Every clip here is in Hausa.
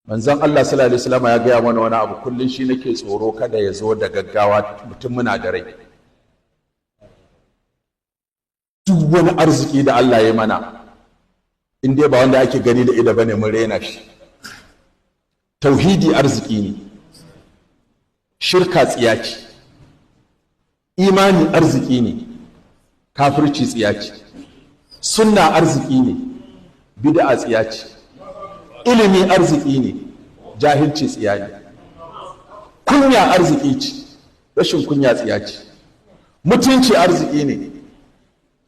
Manzon Allah sallallahu alaihi wasallam ya gaya mana wani abu, kullun shi nake tsoro kada ya zo da gaggawa, mutum muna da rai. Duk wani arziki da Allah ya mana, in dai ba wanda ake gani da ido bane, mun rena shi. Tauhidi arziki ne, shirka tsiya ce, imani arziki ne, kafirci tsiya ce, sunna arziki ne, bid'a tsiya ce, ilimi arziki ne, jahilci tsiya ne, kunya arziki ce, rashin kunya tsiya ce, mutunci arziki ne,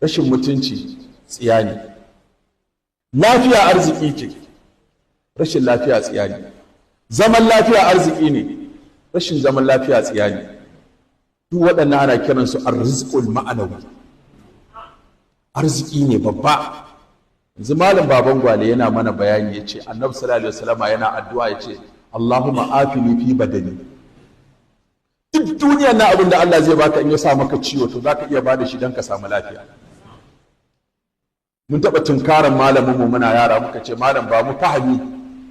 rashin mutunci tsiya ne, lafiya arziki ce, rashin lafiya tsiya ne, zaman lafiya arziki ne, rashin zaman lafiya tsiya ne. Duk waɗannan ana kiransu arziqul ma'anawi, arziki ne babba. Yanzu Malam Baban Gwale yana mana bayani, ya ce Annabi sallallahu alaihi wasallam yana addu'a, ya ce Allahumma afini fi badani. Duk duniyar na abin da Allah zai baka in ya sa maka ciwo, to zaka iya bada shi don ka samu lafiya. Mun taɓa tunkaran malamin mu muna yara, muka ce malam ba mu fahimi,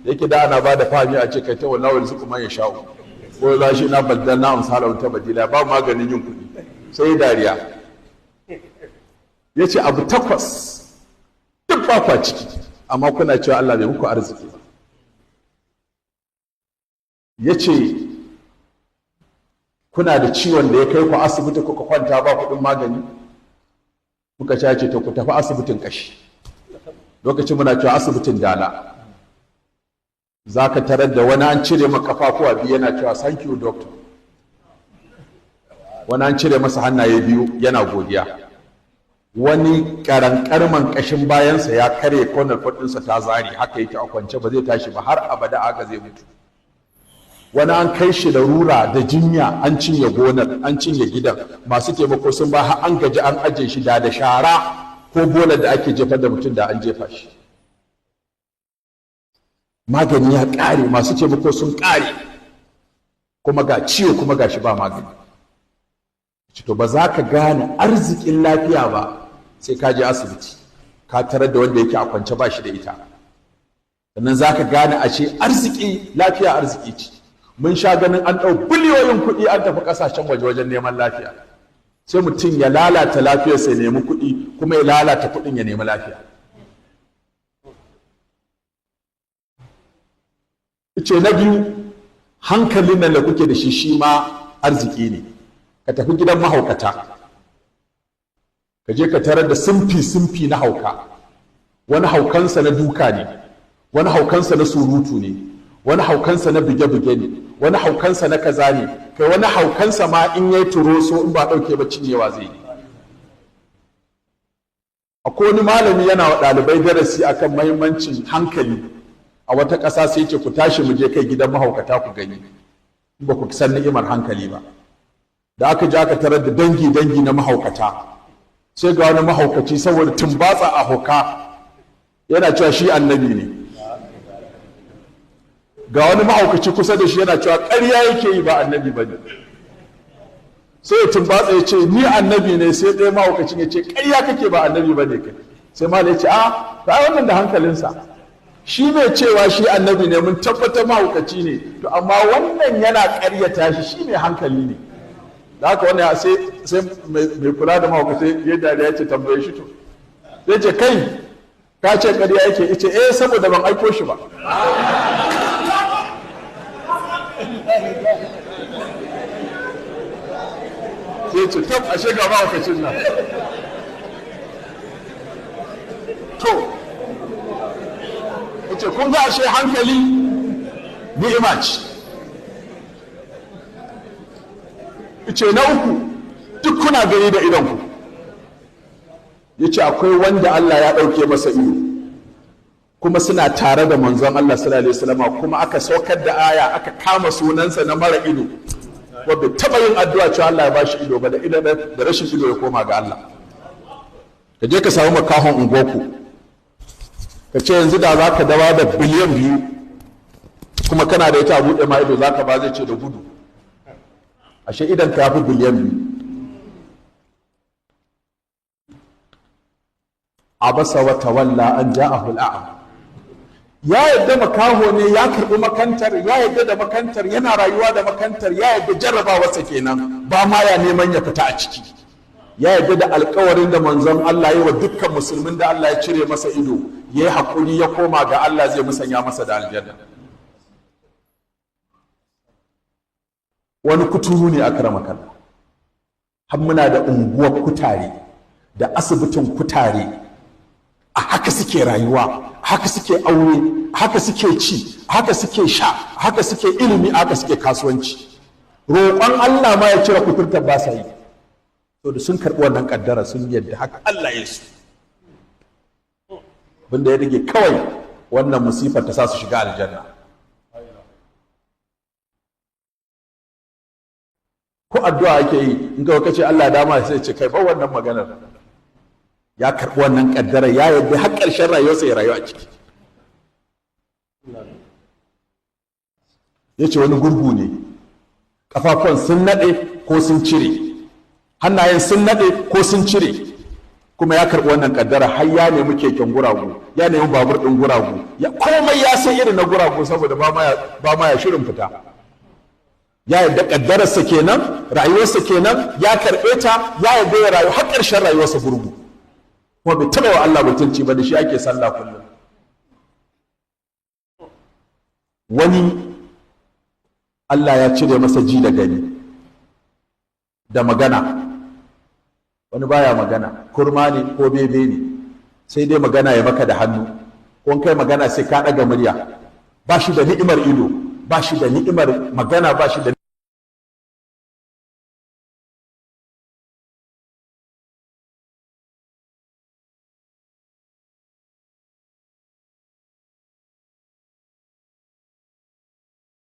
yake da ana bada fahimi a ce kai ta wallahi rizqu man yasha'u, ko za shi na baddal na amsala ta badila, ba maganin yin kuɗi. Sai dariya ya ce abu 8 duk ba kwa ciki, amma kuna cewa Allah bai muku arziki ba. Ya ce kuna da ciwon da ya kai ku asibiti kuka kwanta ba kuɗin magani? Muka ce to ku tafi asibitin kashi. Lokacin muna cewa asibitin Dala. Za ka tarar da wani an cire maka kafafuwa biyu yana cewa thank you doctor, wani an cire masa hannaye biyu yana godiya, wani karankarman kashin bayansa ya karye, corner ɗinsa ta zare, haka yake a kwance ba zai tashi ba har abada, haka zai mutu. Wani an kai shi da rura da jinya, an cinye gonar, an cinye gidan, masu taimako sun ba har an gaji, an aje shi da shara ko bolar da ake jefar da mutum da an jefa shi. Magani ya ƙare, masu taimako sun ƙare, kuma ga ciwo, kuma ga shi ba magani. To ba za ka gane arzikin lafiya ba sai ka je asibiti ka tarar da wanda yake a kwance ba shi da ita. Sannan za ka gane a ce arziki, lafiya arziki ce. Mun sha ganin an ɗau biliyoyin kuɗi an tafi ƙasashen waje wajen neman lafiya, sai mutum ya lalata lafiyarsa ya nemi kuɗi, kuma ya lalata kuɗin ya nemi lafiya. Ce na biyu, hankalin nan da kuke da shi shi ma arziki ne. Ka tafi gidan mahaukata, ka je ka tarar da simfi-simfi na hauka. Wani haukansa na duka ne, wani haukansa na surutu ne, wani haukansa na buge-buge ne, wani haukansa na kaza ne, kai wani haukansa ma in yayi turoso in ba ɗauke ba cinyewa zai yi. Akwai wani malami yana wa ɗalibai darasi akan mahimmancin hankali a wata ƙasa, sai ce ku tashi mu je kai gidan mahaukata ku gani in ba ku san ni'imar hankali ba. Da aka je aka tarar da dangi-dangi na mahaukata, sai ga wani mahaukaci saboda tumbatsa a hauka yana cewa shi annabi ne. Ga wani mahaukaci kusa da shi yana cewa ƙarya yake yi, ba annabi ba ne. Sai ya tumbatsa ya ce ni annabi ne, sai ɗaya mahaukacin ya ce ƙarya kake, ba annabi ba ne kai. Sai malam ya ce a ba wannan da hankalinsa, shi mai cewa shi annabi ne mun tabbatar mahaukaci ne, to amma wannan yana ƙaryata shi, shi mai hankali ne. Da haka wannan sai mai kula da mahaukaci ya dariya ya ce tambaye shi to. Sai ce kai ka ce ƙarya yake, ce eh saboda ban aiko shi ba. Sai ce tab ashe ga mahaukacin nan. To ce kun ga ashe hankali ni'ima ce. Ce na uku, duk kuna gani da idonku. Yace akwai wanda Allah ya ɗauke masa ido, kuma suna tare da manzon Allah sallallahu alaihi wasallam, kuma aka saukar da aya aka kama sunansa na mara ido, wa bai taɓa yin addu'a cewa Allah ya bashi ido ba, da ido da rashin ido ya koma ga Allah. Ka je ka samu makahon unguwarku, ka ce yanzu da za ka dawa da biliyan 2 kuma kana da ita a buɗe ma ido za ka ba, zai ce da gudu. Ashe idan ka fi biliyan 2. Abasa wa tawalla an ja'ahu al'a'ma. Ya yadda makaho ne, ya karɓi makantar, ya yadda da makantar, yana rayuwa da makantar, ya yadda jarrabawarsa kenan, ba ma ya neman ya fita a ciki. Ya yadda da alkawarin da manzon Allah ya wa dukkan musulmin da Allah ya cire masa ido, ya yi haƙuri ya koma ga Allah, zai musanya masa da aljanna. Wani kuturu ne aka rama kalla. Har muna da unguwar kutare da asibitin kutare. A haka suke rayuwa, haka suke aure, haka suke ci, haka suke sha, haka suke ilimi, haka suke kasuwanci. Roƙon Allah ma ya cire kuturtar ba sa yi. To da sun karɓi wannan ƙaddara, sun yadda haka Allah ya su. Abinda ya rage kawai wannan musifar ta sa su shiga aljanna. Ko addu'a ake yi, in ka kace Allah dama, sai ce kai ba wannan maganar. Ya karɓi wannan ƙaddara, ya yadda har ƙarshen rayuwarsa ya rayu a ciki. Ya ce wani gurgu ne, ƙafafuwan sun naɗe ko sun cire, hannayen sun naɗe ko sun cire, kuma ya karɓi wannan ƙaddara, har ya nemi keken guragu, ya nemi babur ɗin guragu, ya komai ya san irin na guragu, saboda ba ma ya shirin fita. Ya yadda ƙaddararsa kenan, rayuwarsa kenan, ya karɓe ta, ya yadda ya rayu har ƙarshen rayuwarsa gurgu. Kuma bai taɓa wa Allah mutunci ba, da shi ake sallah kullum. Wani Allah ya cire masa ji da gani da magana. Wani baya magana, kurma ne ko bebe ne, sai dai magana ya maka da hannu, ko in kai magana sai ka ɗaga murya. Ba shi da ni'imar ido, ba shi da ni'imar magana, ba shi da